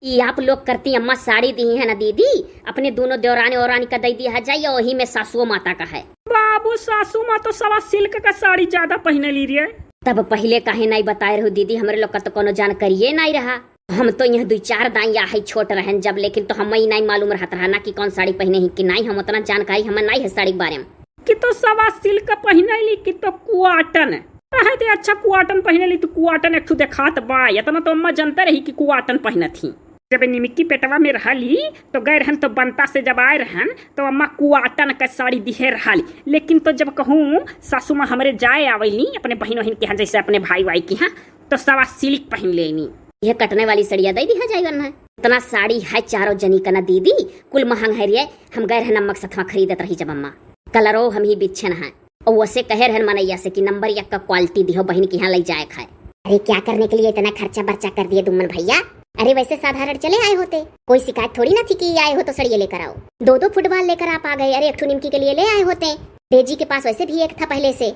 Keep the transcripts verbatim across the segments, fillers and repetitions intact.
ई आप लोग करती अम्मा साड़ी दिही है ना दीदी, अपने दोनों देवरानी औरानी का दइ दिया जाए, या वही में सासुओ माता का है। बाबू, सासू माँ तो सवा सिल्क का साड़ी ज्यादा पहिने ली रही है। तब पहिले काहे नाई बताए रहू दीदी, हमरे लोग का तो कोनो जानकारिये नाई रहा। हम तो यह दुई चार दाई या है छोट रहन जब, लेकिन तो हम्मा ई नाई मालूम रहत रहा ना कि कौन साड़ी पहिने ही कि नाई, हम उतना जानकारी हम्मा नाई है साड़ी के बारे में। कि तो सवा सिल्क पहिने ली कि तो कुआटन। कहे थे अच्छा कुआटन पहिने ली, तो कुआटन एक ठो देखात बा, इतना तो अम्मा जानते रही कि कुआटन पहिनत ही। जब निमकी पेटवा में रहली तो गए रहन, तो बनता से जब आए रहन तो अम्मा कुआटन का साड़ी दिहे रहली। लेकिन तो जब कहूँ सासू माँ हमरे जाए आवेली अपने बहिन वहिन के यहाँ, जैसे अपने भाई वाई के यहाँ, तो सवा सिल्क पहिन लेनी। यह कटने वाली सड़िया दे दिहा जाए वरना। इतना साड़ी है चारों जनी का ना दीदी, कुल महंग है रे। हम गए रहन अम्मा के सथवा खरीदत रही जब अम्मा। कलरो हम ही बिच्छन है। और वैसे कहे रहन मनैया से कि नंबर एक का क्वालिटी दिहो बहिन के यहाँ ले जाए खाए। अरे क्या करने के लिए इतना खर्चा बर्चा कर दिए दुम्मन भैया? अरे वैसे साधारण चले आए होते, कोई शिकायत थोड़ी ना थी कि आए हो तो सड़िए लेकर आओ। दो दो फुटबॉल लेकर आप आ गए। अरे एक ठो निमकी के लिए ले आए होते, डेजी के पास वैसे भी एक था पहले से।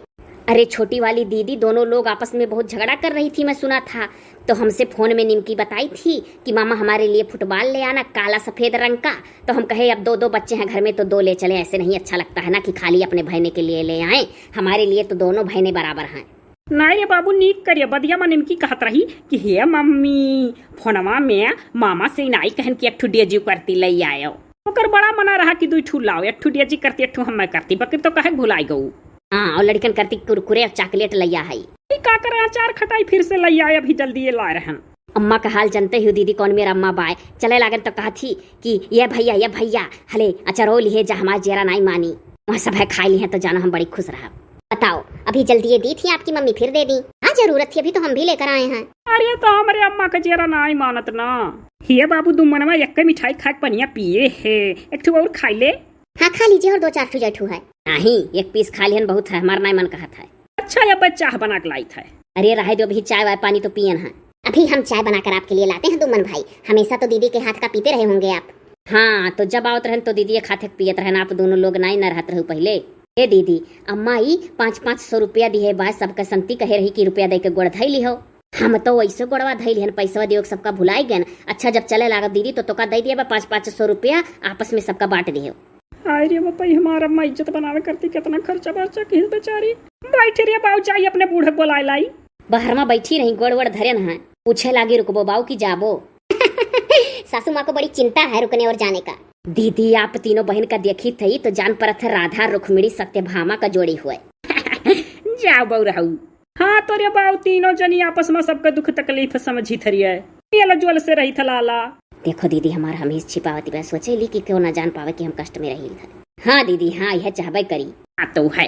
अरे छोटी वाली दीदी, दोनों लोग आपस में बहुत झगड़ा कर रही थी, मैं सुना था। तो हमसे फोन में निमकी बताई थी कि मामा हमारे लिए फुटबॉल ले आना, काला सफेद रंग का। तो हम कहे अब दो दो बच्चे हैं घर में तो दो ले चले, ऐसे नहीं अच्छा लगता है ना कि खाली अपने बहने के लिए ले आए, हमारे लिए तो दोनों बहनें बराबर हैं। नाई रे बाबू, नीक करिया। बदिया मा निमकी कहत रही कि हे मम्मी, फोनवा में मामा से नाई कहन कि एक ठो डेजी करती लई आयो। ओकर बड़ा मना रहा कि दुई ठो लाओ, एक ठो डेजी करती, एक ठो हम्मे करती, बकिर तो कहे भुलाई गऊ। हाँ, और लड़कन करती कुरकुरे और चॉकलेट लैया है। ई का करे, अचार खटाई फिर से लैया, अभी जल्दी ये लाए रहन। अम्मा का हाल जानते ही हो दीदी, कौन मेरा अम्मा बाय। चले लागन तो कहत ही कि ये भैया, ये भैया, हले अचारो लिहे जा, हमार जेरा नाई मानी। वहाँ सब है खाई लिहे तो जानो हम बड़ी खुश रहा। बताओ, अभी जल्दी ये दी थी आपकी मम्मी, फिर दे दी। हाँ, जरूरत थी, अभी तो हम भी लेकर आए हैं। अरे, तो हमरे अम्मा का जेरा नाई मानत ना। हिया बाबू, दू मनवा एक मिठाई खा के पनिया पिए है, एक ठो और खाई ले। हाँ, खा लीजिए, और दो चार ठो जैठू है। नहीं, एक पीस खा लिहन बहुत है, हमार नाई मन कहत है। अच्छा, अब चाह बना के लाइत है। अरे रहे दो, अभी चाय वाय पानी तो पियन है। अभी हम चाय बनाकर आपके लिए लाते हैं दुम्मन भाई, हमेशा तो दीदी के हाथ का पीते रहे होंगे आप। हाँ, तो जब आवत रहन तो दीदी के हाथ के पियत रहन, आप दोनों लोग नाई न रहत रहू पहले। ए दीदी, अम्मा ई पाँच पाँच सौ रुपया दिहे बा, सबका संती कहे रही कि रुपया दे के गोड़ धई लिहो। हम तो वैसे गोड़वा धई लिहन, पैसवा दियो के सबका भुलाई गन। अच्छा, जब चले लागब दीदी तो तोका दे दिया बा पाँच पाँच सौ रुपया, आपस में सबका बांट दिहो। हाय रे बापा, ई हमार अम्मा इज्जत बनावे करती कितना खर्चा बर्चा किहिस बेचारी। बैठ रे बाऊ, जाई अपने बूढ़े बोलाए लाई। बहर मा बैठी रही, गोड़ वोड़ धरे न है, पूछे लागी रुकबो बाऊ की जाबो। सासू माँ को बड़ी चिंता है रुकने और जाने का। दीदी, आप तीनों बहन का देखी थी तो जान परत है राधा रुक्मिणी सत्यभामा का जोड़ी हुए। जाओ बाऊ रहू। हाँ तो रे बाऊ, तीनों जनी आपस मा सबका दुख तकलीफ समझी थरिये, मेल जोल से रही थलाला। देखो दीदी, हमार हमेश छिपावती बा, सोचे ली कि क्यों ना जान पावे कि हम कष्ट में रही है। हाँ दीदी, हाँ, यह चाहबे करी। हाँ तो है।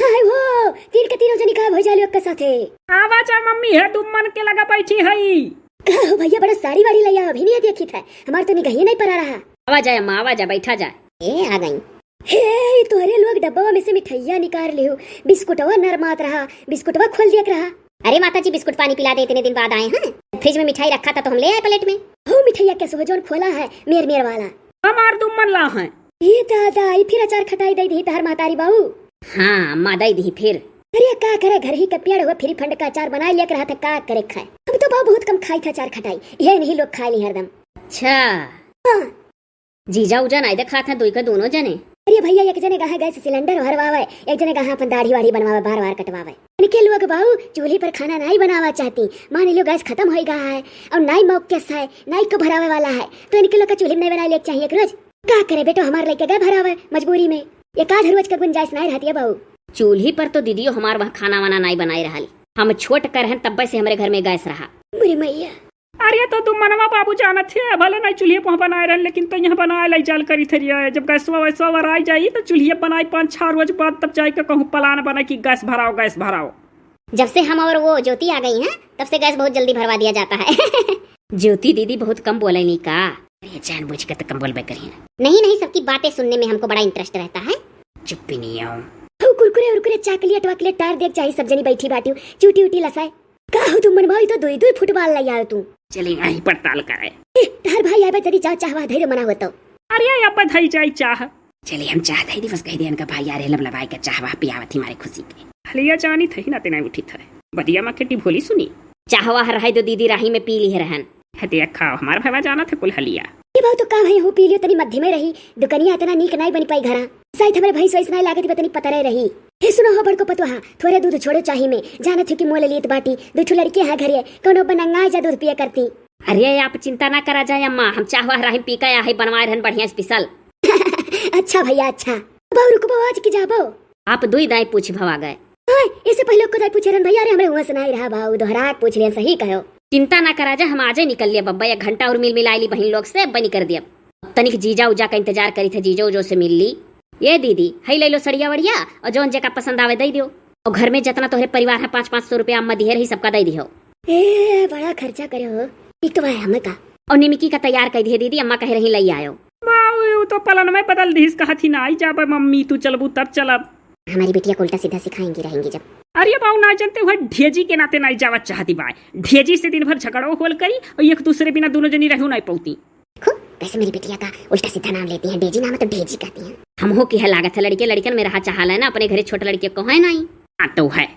हाय हो, तीन के तीनों जनी गायब हो जाली ओकर साथे। आवा जा मम्मी, है दुम्मन के लगा बैठी हई। का हो भैया, बड़ा साड़ी वाड़ी लैया, अभी नहीं देखी था, हमार तो निगहिए नहीं पड़ा रहा। आवा जा अम्मा, आवा जा, बैठा जा। ए, आ गई। हे, तोहरे लोग डब्बवा में से मिठाइया निकाल लिहो, बिस्कुटवा नरमात रहा, बिस्कुटवा खोल दिया रहा। अरे माता जी, बिस्कुट पानी पिला दे, इतने दिन बाद आए हैं। फ्रिज में मिठाई रखा था तो हम ले आए प्लेट में। हो मिठाइया के सोहजोन खोला है, मेर मेर वाला। हमार दुम्मन ला है। ए दादा, ई फिर अचार खटाई दई दी तहर महतारी बाऊ। हाँ, अम्मा दई दी फिर। अरे का करे, घर ही के पेड़ हुआ, फ्री फंड का अचार बनाए लेकर रहा था, का करे खाए। हम तो बाऊ बहुत कम खाई था अचार खटाई, ये नहीं लोग खाए नहीं हरदम। अच्छा। हाँ। जीजा उजा नाई देखात हैं, दुई के दोनों जने। अरे भैया, एक जने गहा गैस सिलेंडर भरवावे, एक जने गहा अपन दाढ़ी वाढ़ी बनवावे, बार बार कटवावे। इनके लोग बाऊ चूल्ही पर खाना नाई बनावा चाहती, मान लो गैस खत्म होई गहा है और नाई मौकस है, नाई को भरावे वाला है, तो इनके लोग का चूल्ही में नहीं बनाए लेके चाहिए एक रोज। का करे बेटो, हमार लइके गए भरावे मजबूरी में, एक आध रोज का गुंजाइश नाई रहती है बाऊ। चूल्ही पर तो दीदियो हमार वहाँ खाना वाना नाई बनाए रहल, हम छोट कर हैं तब्बे से हमरे घर में गैस रहा। मुरी मैया। अरे तो तू मनवा बाबू जानत है, भले नहीं चूल्हे पर बनाए रहन, लेकिन तो यहाँ बनाए लाई चाल करी थरिया है। जब गैसवा वैसवा वराई जाई तो चूल्हे बनाई पाँच छह रोज बाद, तब जाए के कहूँ प्लान बने कि गैस भराओ, गैस भराओ। जब से हम और वो ज्योति आ गई हैं, तब से गैस बहुत जल्दी भरवा दिया जाता है। ज्योति दीदी बहुत कम बोले नहीं का? अरे जानबूझ के तो कम बोलबे करी। नहीं नहीं, सबकी बातें सुनने में हमको बड़ा इंटरेस्ट रहता है। चुप्पी नहीं आओ। हो कुरकुरे उरकुरे, चॉकलेट वाकलेट टार देख चाही, सब जनी बैठी बाटी, चूटी उटी लसाए। का हो तू मनभाई, तो दुई दुई फुटबॉल लई आयो तू। चली यहीं पड़ताल करे। ए, तहर भाई आबे जदी जा चाहवा धैर्य मना होतो। अरे आबे धई जाई चाह। चली हम चाह धई दिवस कह दियन का भाई यार, लबलबाई का चाहवा पियावत ही मारे खुशी के। हलिया जानी थई ना तेना उठी थे। बदिया माँ के टिभोली सुनी। चाहवा रहे दो दीदी, राही में पी ली रहन। है देखा, हमार भैया जानत है कुल हलिया। ए बाऊ, तो का भई हो, पी लियो, तनी मध्यमे रही, दुकनिया इतना नीक नाई बनी पाई घरा। शायद हमरे भैंस वैस नाई लागत बा, तनी पतरे रही। हे सुनो हो बड़को पतोहा, थोरे दूध छोड़ो चाही में, जानत हो कि मोल लीत बाटी, दू ठो लड़के हैं घरे, कौनो बनंगा जा दूध पिए करती। अरे आप चिंता ना करा जाए अम्मा, हम चाह वाह राहिम पी के आहे बनवाए रहन बढ़िया special। अच्छा भैया अच्छा। बाऊ रुकबो, आज की जाबो? आप दुई दाई पूछ भवा गए। हाय, इससे पहले को दाई पूछे रहन भैया, अरे हमरे हुआ से नाई रहा बाऊ, दोहरा के पूछ लिया, सही कहो। चिंता ना करा जा, हम आजे निकल लिया बब्बा, एक घंटा और मिल मिलाई ली बहिन लोग से, अब्बे निकल दिया। तनिक जीजा उजा का इंतजार करी थे, जीजो उजो से मिल ली। ये दीदी, हई ले लो सड़िया वड़िया और जौन जेका पसंद आवे दे दियो। और घर में जितना तोहरे परिवार है, पाँच पाँच सौ रुपया अम्मा दिहे रही, सबका दे दियो। ए, बड़ा खर्चा करे हो, ठीक तो भाई हमें का। और निमकी का तैयार कर दिए दीदी, अम्मा कहे रही लई आयो। बाऊ, यू तो पलन में बदल दिहिस, कहत ही ना आई जाबे मम्मी, तू चलबू तब चलब। हमारी बिटिया को उल्टा सीधा सिखाएंगी रहेंगी जब। अरे बाऊ, ना जानते हुए ढेजी के नाते नाई जावत चाहती बाय। ढेजी से दिन भर झगड़ो होल करी और एक दूसरे बिना दोनों जनी रहू नाई पौती। देखो, कैसे मेरी बिटिया का उल्टा सीधा नाम लेती हैं, डेजी नाम है तो ढेजी कहती हैं। हमहो की है लागत है लड़के लड़कन में रहा चाहा है ना, अपने घरे छोट लड़के को है नाई। हाँ तो है,